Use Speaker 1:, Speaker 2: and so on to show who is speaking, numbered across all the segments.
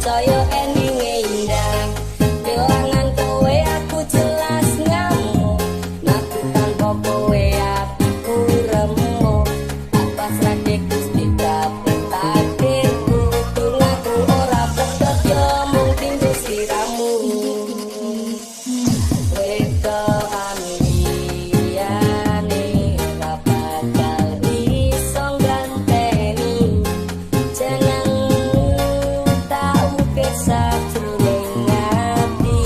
Speaker 1: Saya endinge indah. Kelangan kowe aku jelas ngamuk. Mati tanpa kowe atiku remuk. Tak pasrahke Gusti kabeh takdirku. Dongaku ora pedhot yo mung tinggo sliramu. Wedokan liyane ora bakal iso ganteni. Jenengmu tak ukir sajroning ati.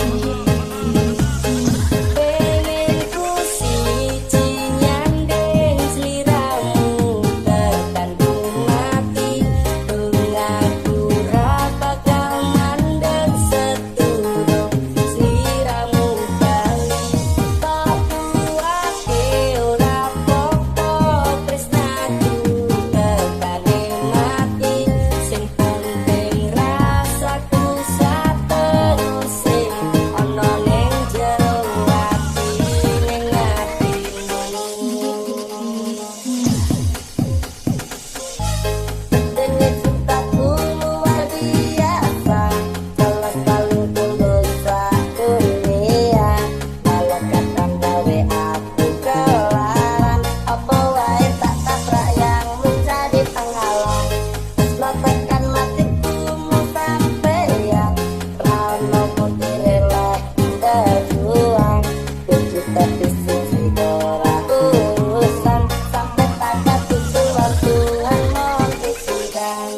Speaker 1: Pengen ku siji nyanding sliramu tekan ku mati. Dongaku ra bakal mandek sedurung sliramu bali. Tak tuake ora popo tresnaku tekane mati. Sing penting rasaku sateruse ana ning jero ati, ning atimu. Dene cintaku luar biasa, jelas paling tulus dunia. Kalau kata gawe aku kelaran, apa wae tak tabrak yang menjadi penghalang. Wis tekan matiku mung sampeyan, ra ono putire lek berjuang. Tuju tapi siji ora urusan, sampai pada tujuan Tuhan mohon izinkan.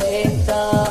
Speaker 1: Wedokan